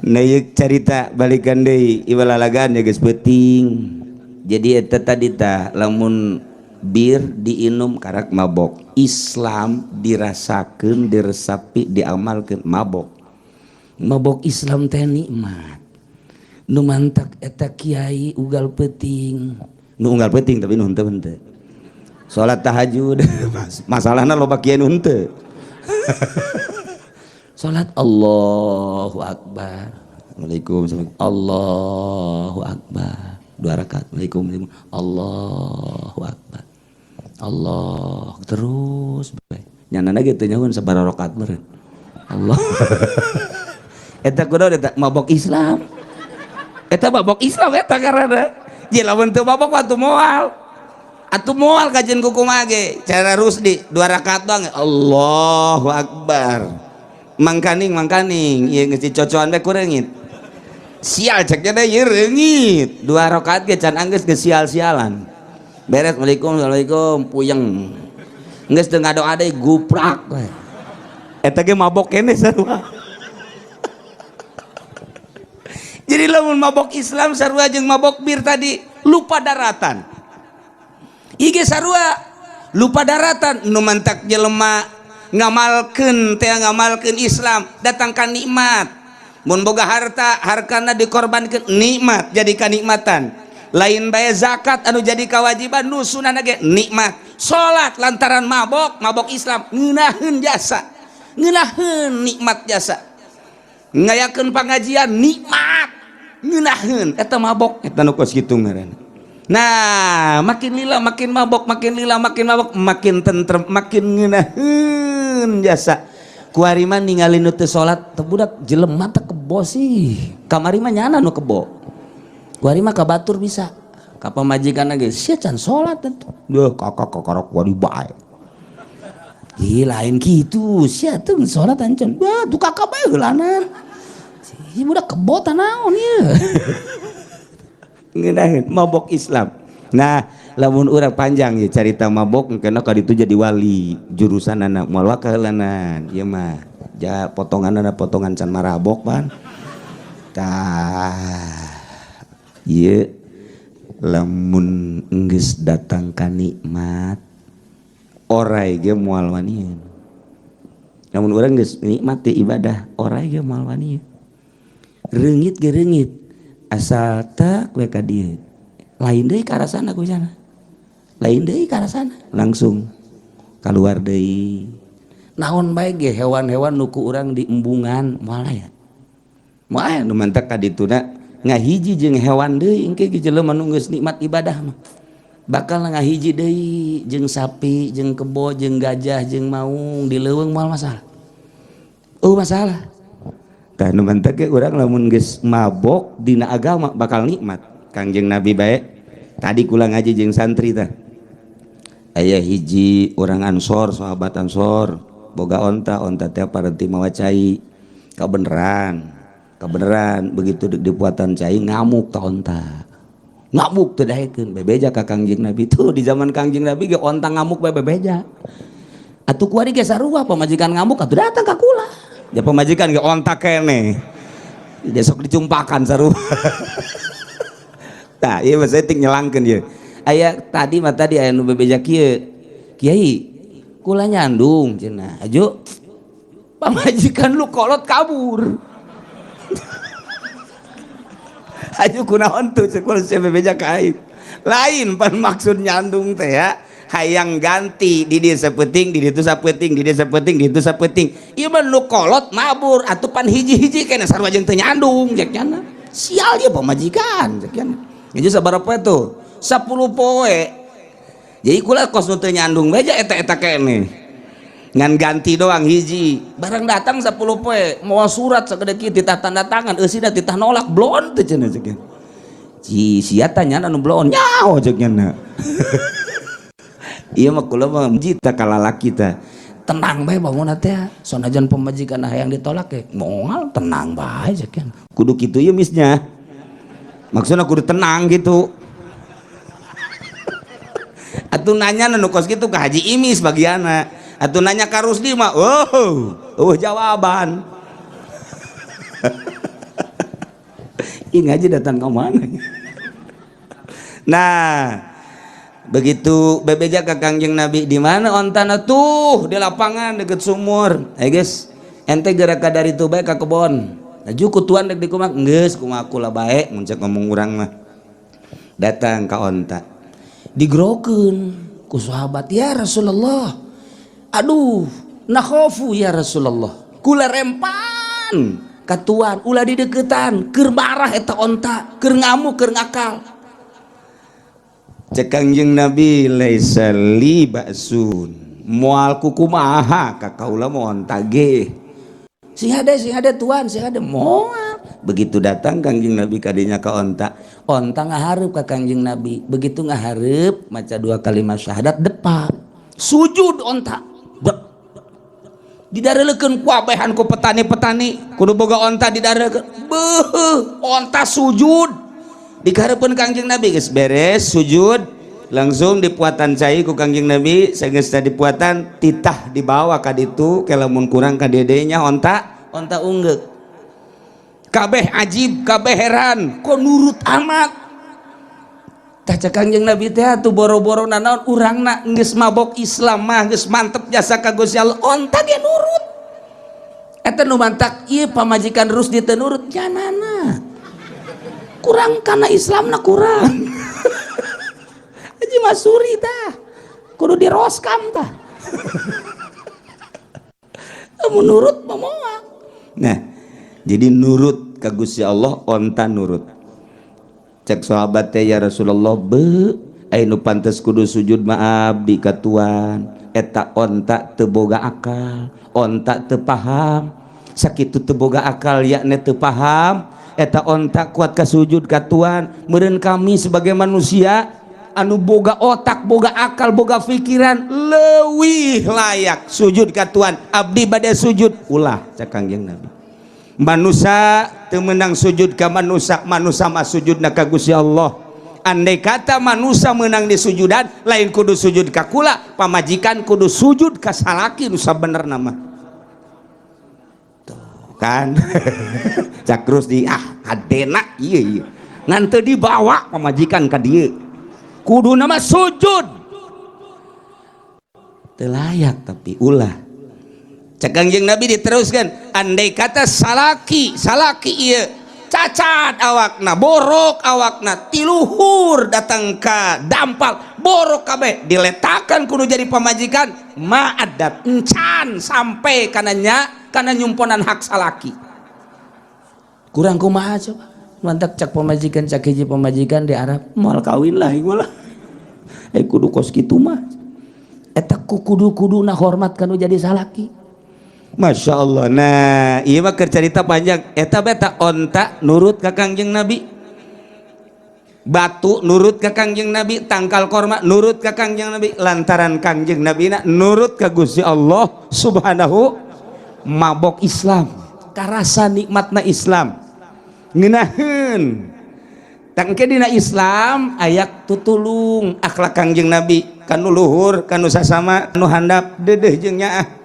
Nah, ieu carita balikan deui ieu lalagan ya geus peuting. Jadi eta tadi tah lamun bir diinum karak mabok, Islam dirasakeun, diresapi, diamalkeun mabok. Mabok Islam teh nikmat. Nu mantak eta kiai ugal peuting. Nu unggal peuting tapi nu henteu henteu. Salat tahajud masalahna loba kiai nu henteu. Salat Allahu Akbar. Assalamualaikum. Allahu Akbar. Dua rakaat. Assalamualaikum. Allahu Akbar. Allah terus bae. Nyanana ge teu nyahoan sabaraha rakaat meureun. Allah. Eta kudu eta mabok Islam. Eta mabok Islam eta karana. Jeung lamun teu mabok atuh moal. Atuh moal kajian kumaha ge. Cara Rusdi dua rakaat doang. Allahu Akbar. Mangkaning mangkaning ieu geus dicocoan bae ku reungit. Sial cek nya ieu reungit. Dua rakaat ge can anggeus geus sial-sialan. Beres Assalamualaikum Assalamualaikum puyeng. Geus teu ngadoa deui guprak we. Eta ge mabok keneh sarua. Jadi lamun mabok Islam sarua jeung mabok bir tadi lupa daratan. Ieu sarua lupa daratan nu mantak jelema ngamalkeun teh ngamalkeun Islam datangkan nikmat. Mun boga harta hartana dikorbankeun nikmat jadi kanikmatan. Lain bae zakat anu jadi kewajiban nu sunahna ge nikmat. Salat lantaran mabok mabok Islam ngeunaheun jasa, ngeunaheun nikmat jasa. Ngayakeun pangajian nikmat, ngeunaheun eta mabok eta nu kos kitu ngaranna. Nah, makin lila makin mabok, makin lila makin mabok, makin tentrem, makin ngeunaheun jasa. Kuari mah ningali nu teu salat teu budak jelema teh kebo sih. Kamari mah nyana nu kebo. Kuari mah ka batur bisa. Ka pamajikan ge sia can salat atuh. Duh kakak kakarok kuari bae. Ih lain kitu, sia teu salat ancan. Wah, tuh kakak bae heulanan. Si budak kebo tah naon ieu. Ngeunaheun mabok Islam. Nah, lamun urang panjang ya carita mabok engkena ka ditu jadi wali jurusanana moal wakaheulanan ieu mah. Ja potonganana potongan can marabok pan. Tah ieu lamun geus datang ka nikmat orai ge moal wanian. Lamun urang geus nikmat di ibadah orai ge moal wanian. Reungit ge reungit asal tak we ka dieu. Lain deui karasana ku sana. Lain deui karasana langsung keluar deui. Naon bae ge hewan-hewan nu ku urang di embungan moal aya. Moal aya nu mantak ka dituna ngahiji jeung hewan deui engke ge jelema nu geus nikmat ibadah mah. Bakal ngahiji deui jeung sapi, jeung kebo, jeung gajah, jeung maung di leuweung moal masalah. Oh masalah. Tah nu mantak ge urang lamun geus mabok dina agama bakal nikmat. Kangjeng Nabi bae tadi kula ngaji jeung santri tah. Aya hiji orang Ansor, sahabat Ansor, boga onta, onta teh parenti mawa cai. Kabeneran, kabeneran begitu dipuatan cai ngamuk ka onta. Ngamuk teu daekeun bebeja ka Kangjeng Nabi tuh di zaman Kangjeng Nabi ge onta ngamuk bae bebeja. Atuh kuari ge sarua pamajikan ngamuk atuh datang ka kula. Ya pamajikan ge onta keneh. Besok dicumpakan sarua. Tah ieu mah saya ting nyelangkeun ieu. Aya tadi mah tadi aya nu bebeja kieu. Kiai kula nyandung cenah. Aju pamajikan lu kolot kabur. Aju kunaon tuh cek kula sia bebeja ka aing. Lain pan maksud nyandung teh ya. Hayang ganti di dieu sapeuting, di ditu sapeuting, di dieu sapeuting, di ditu sapeuting. Ieu mah nu kolot mabur atuh pan hiji-hiji keneh sarua jeung teu nyandung cek nya. Sial ieu pamajikan cek nya. Ieu sabaraha poe tuh? 10 poe. Jadi kula kos nu teu nyandung bae eta-eta keneh. Ngan ganti doang hiji. Barang datang 10 poe, mawa surat sagede kieu titah tanda tangan, eusina titah nolak bloon teh cenah cek nya. Ci sia tanya anu bloon nyaho cek nya. Ieu mah kula mah muji tah ka lalaki tah. Tenang bae bangun teh. Sanajan pamajikan hayang ditolak ge moal tenang bae cek nya. Kudu kitu ieu misnya. Maksudna kudu tenang gitu. Atuh nanya nu kos kitu ka Haji Imis bagianna. Atuh nanya ka Rusdi mah, oh, oh jawaban. Ih, ngaji datang ke mana? Nah, begitu bebeja ke Kangjeng Nabi, di mana ontana? Tuh, di lapangan deket sumur. Eh guys, ente gerak dari itu bae ka kebon. Laju ku tuan dek dikumaha? Geus, kumaha kula bae, mun cek ngomong urang mah. Datang ka onta. Digerokeun ku sahabat, "Ya Rasulullah. Aduh, nakhofu ya Rasulullah." Kula rempan ka tuan, ulah dideketan, keur marah eta onta, keur ngamuk, keur ngakal. Cek Kangjeng Nabi, "Laisa li ba'sun." Moal kukumaha ka kaula mah onta ge. Sing hade, sing hade tuan, sing hade moal. Begitu datang Kangjeng Nabi kadinya ka onta, onta ngahareup ka Kangjeng Nabi. Begitu ngahareup, maca dua kalimat syahadat, depan. Sujud onta. Dek. Didareleukeun ku abehan ku petani-petani, kudu boga onta didareleukeun. Beuh, onta sujud. Dikahareupeun Kangjeng Nabi, geus beres sujud, langsung dipuatan cai ku Kangjeng Nabi. Sageus dipuatan, titah dibawa ka ditu, ke lamun kurang ka dedenya onta, onta unggeuk. Kabeh ajib, kabeh heran, kok nurut amat. Tah, cek Kangjeng Nabi teh, atuh boro-boro nanaon, urangna geus mabok Islam mah geus mantep jasa ka Gusti Allah, onta ge nurut. Eta nu mantak ieu pamajikan Rusdi teu nurut janana. Kurang karena Islamna kurang. Haji Masuri tah. Kudu diroskam tah. Lamun nurut mah moal. Nah, jadi nurut ka Gusti Allah, onta nurut. Cek sahabat teh, "Ya Rasulullah, be aya nu pantes kudu sujud mah abdi ka tuan. Eta onta teu boga akal, onta teu paham." Sakitu teu boga akal, yakni teu paham, eta onta kuat ka sujud ka tuan. Meureun kami sebagai manusia anu boga otak, boga akal, boga pikiran leuwih layak sujud ka tuan. Abdi bade sujud. "Ulah," cek Kangjeng Nabi. Manusia teu meunang sujud ka manusia, manusia mah sujudna ka Gusti Allah. Andai kata manusia menang di sujudan, lain kudu sujud ka kula, pamajikan kudu sujud ka salaki nu sabenerna mah. Tuh kan. Cak Rusdi, ah hadena ieu ieu. Ngan teu dibawa pamajikan ka dieu. Kudu nama sujud. Teu layak, tapi ulah. Cek Kangjeng Nabi diteruskan, andai kata salaki, salaki ieu cacat awakna, borok awakna, tiluhur datang ka dampal, borok kabeh, diletakan kudu jadi pamajikan, ma'adat encan sampai kananya kana nyumponan hak salaki. Kurang kumaha coba? Mantak cak pamajikan, cak hiji pamajikan di Arab, moal kawin lah ieu lah. Eh, kudu kos kitu mah. Eta ku kudu-kuduna hormat kanu jadi salaki. Masya Allah. Nah, iya mah keur cerita panjang. Eta beta onta nurut ka Kangjeng Nabi. Batu nurut ka Kangjeng Nabi, tangkal korma nurut ka Kangjeng Nabi, lantaran Kangjeng Nabi na nurut ka Gusti Allah Subhanahu, mabok Islam. Karasa nikmatna Islam. Ngeunaheun. Tangke dina Islam aya tutulung akhlak Kangjeng Nabi kanu luhur, kanu sasama, kanu handap, deudeuh jeung nyaah.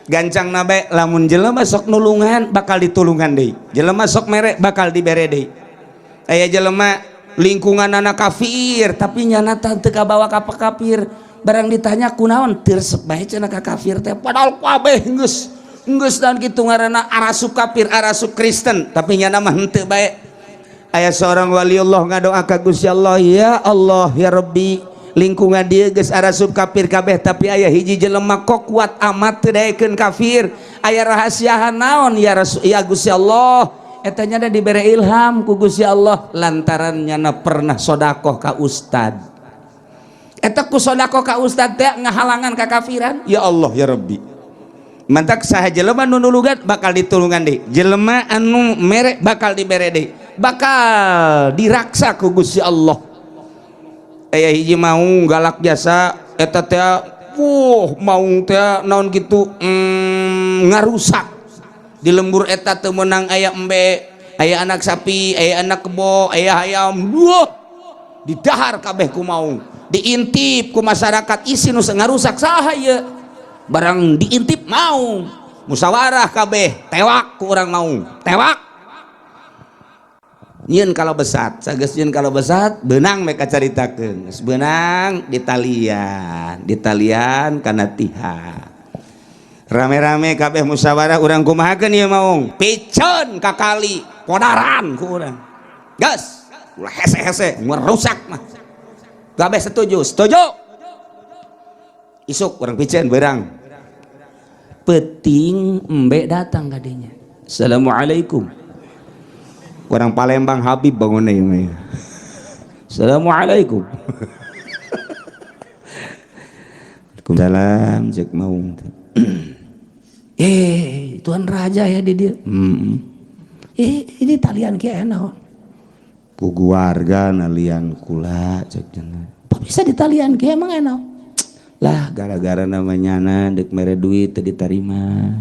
Gancang nabe, lamun jelema sok nulungan bakal ditulungan deui, jelema sok mere bakal dibere deui. Aya jelema lingkungan anak kafir, tapi nyana teu kabawa ka kafir. Barang ditanya kunaon, teu resep bae cenah ka kafir teh, padahal kabeh geus geus dan kitu ngaranna arasup kafir, arasup Kristen, tapi nyana mah henteu bae. Aya seorang waliullah ngadoa ka Gusti Allah, "Ya Allah, ya Rabbi, lingkungan dia geus arasup kafir kabeh, tapi aya hiji jelema kok kuat amat teu daekeun kafir. Aya rahasiahan naon ya Rasul, ya Gusti Allah?" Eta nya dibere ilham ku Gusti Allah, lantaran nyana pernah sodakoh ka ustad. Eta ku sodakoh ka ustad teh ngahalangan ka kafiran. Ya Allah, ya Rabbi. Mantak saha jelema nu nulungan bakal ditulungan deui, jelema anu mere bakal dibere deui, bakal diraksa ku Gusti Allah. Aya hiji maung galak jasa eta teh, wuh, maung teh naon gitu, ngarusak di lembur eta teu meunang. Aya embe, aya anak sapi, aya anak kebo, aya hayam, wah, didahar kabeh ku maung. Diintip ku masyarakat, isi nu ngarusak saha ieu? Barang diintip maung, musyawarah kabeh, tewak ku urang maung, tewak. Nyieun kalau besat, sageus nyieun kalau besat, beunang mereka caritakeun. Geus beunang ditalian, ditalian kana tihang. Rame-rame kabeh musyawarah urang kumahakeun ieu maung. Piceun ka kali, podaran ku urang. Gas, ulah hese-hese, merusak mah. Kabeh setuju, setuju. Isuk urang piceun beurang. Peting embe datang kadinya. Assalamualaikum. Orang Palembang Habib bangun ieu. Assalamualaikum. Waalaikumsalam cek maung. Tuan Raja ya di dia. Ini talian kieu naon? Ku warga nalian kula cek cenah. Kok bisa ditalian kieu emang enak? Lah gara-gara namanya na dek mere duit teu ditarima.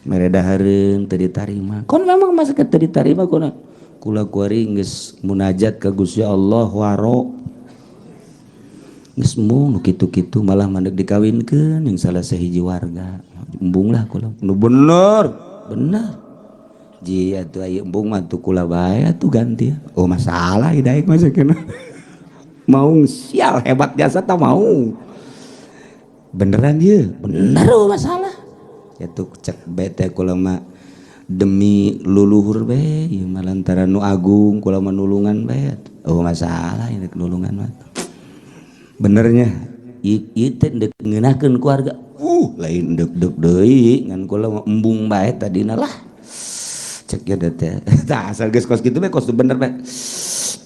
Mere dahareun teu ditarima. Kon memang masa teu ditarima kuna. Kula kuari geus munajat ka Gusti Allah waro. Geus embung nu kitu-kitu malah mandek dikawinkeun jeung salah sahiji warga. Embung lah kula. Nu bener, bener. Ji atuh aya embung mah tuh kula bae atuh ganti. Oh masalah daek mah cenah. Maung sial hebat jasa tah mau. Beneran ieu? Bener oh masalah. Ya tuh cek bete kula mah demi luluhur be ieu mah lantaran nu agung kula mah nulungan bae. Oh masalah ini nulungan mah. Benernya ieu teh deuk ngeunahkeun keluarga. Lain deuk-deuk deui ngan kula mah embung bae tadina lah. Cek ya teh. Tah asal geus kos kitu bae kos bener bae.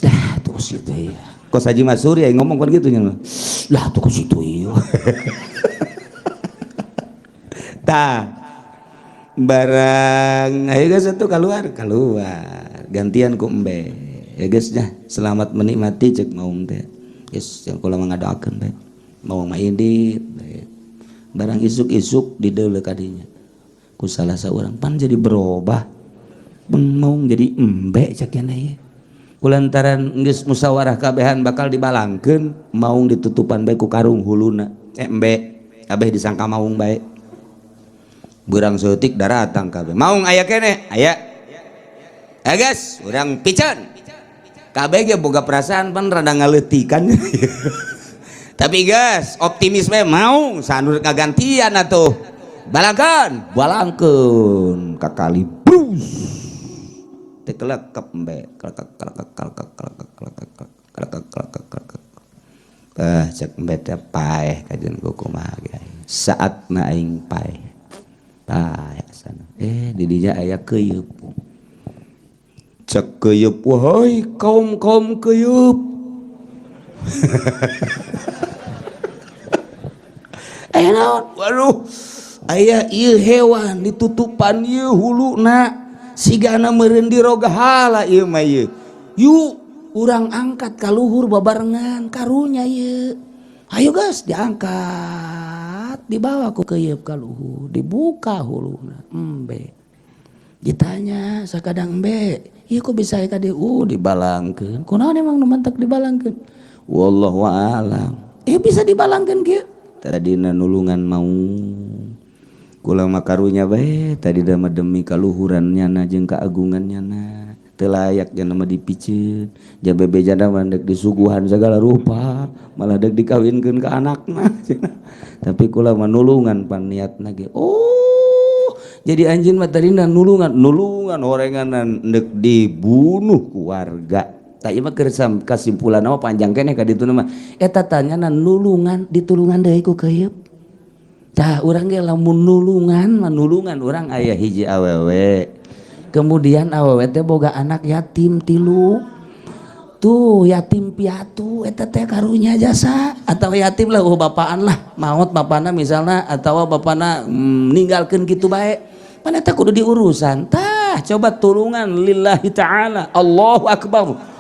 Dah tuh situ ya. Kos Haji Masuri yang ngomong kan gitu nya. Lah tuh kos itu ieu. Tah barang ayo geus atuh keluar, keluar. Gantian ku embe. Ya geus nya, selamat menikmati cek maung teh. Geus yang kula mah ngadoakeun bae. Maung mah indit bae. Barang isuk-isuk dideuleu kadinya. Ku salah saurang pan jadi berubah. Maung jadi embe cek nya ieu. Kulantaran geus musyawarah kabehan bakal dibalangkeun, maung ditutupan bae ku karung huluna. Embe kabeh disangka maung bae. Beurang saeutik daratang kabeh. Maung aya keneh? Aya. Eh geus, urang piceun. Kabeh ge boga perasaan pan rada ngaleutikan. Tapi geus, optimis bae maung sanur kagantian atuh. Balangkeun, balangkeun ka kali brus. Teh kelekep embe, kelekek kelekek kelekek kelekek kelekek kelekek kelekek kelekek. Ah cek embe teh paeh kajian kumaha ge. Saatna aing paeh. Paeh sana. Di dinya aya keuyeup. Cek keuyeup, wahai kaum-kaum keuyeup. Aya naon? Waduh, aya ieu hewan ditutupan ieu huluna. Sigana meureun dirogahala ieu mah ieu. Yuk urang angkat ka luhur babarengan karunya ieu. Ayo guys diangkat, dibawa ku keuyeup ka luhur, dibuka huluna. Embe. Ditanya sakadang embe, ieu kok bisa ka dieu? Dibalangkeun. Kunaon emang nu mantak dibalangkeun? Wallahu a'lam. Bisa dibalangkeun kieu? Tadina nulungan mau. Kula mah karunya bae tadi mah demi kaluhuran nyana jeung keagungan nyana. Teu layak jana mah dipiceun. Jabe bejana mah deuk disuguhan segala rupa, malah deuk dikawinkeun ka anakna. Tapi kula mah nulungan pan niatna ge. Oh, jadi anjeun mah tadina nulungan, nulungan horenganan deuk dibunuh ku warga. Tah ieu mah keur kasimpulan mah panjang keneh ka ditu mah. Eta tanyana nulungan ditulungan deui ku keuyeup. Tah urang ge lamun nulungan mah nulungan urang aya hiji awewe. Kemudian awewe teh boga anak yatim tilu. Tuh yatim piatu eta teh karunya jasa atau yatim lah bapaan lah maot bapana misalna atau bapana ninggalkeun kitu bae. Pan eta kudu diurusan. Tah coba tulungan lillahi ta'ala. Allahu akbar.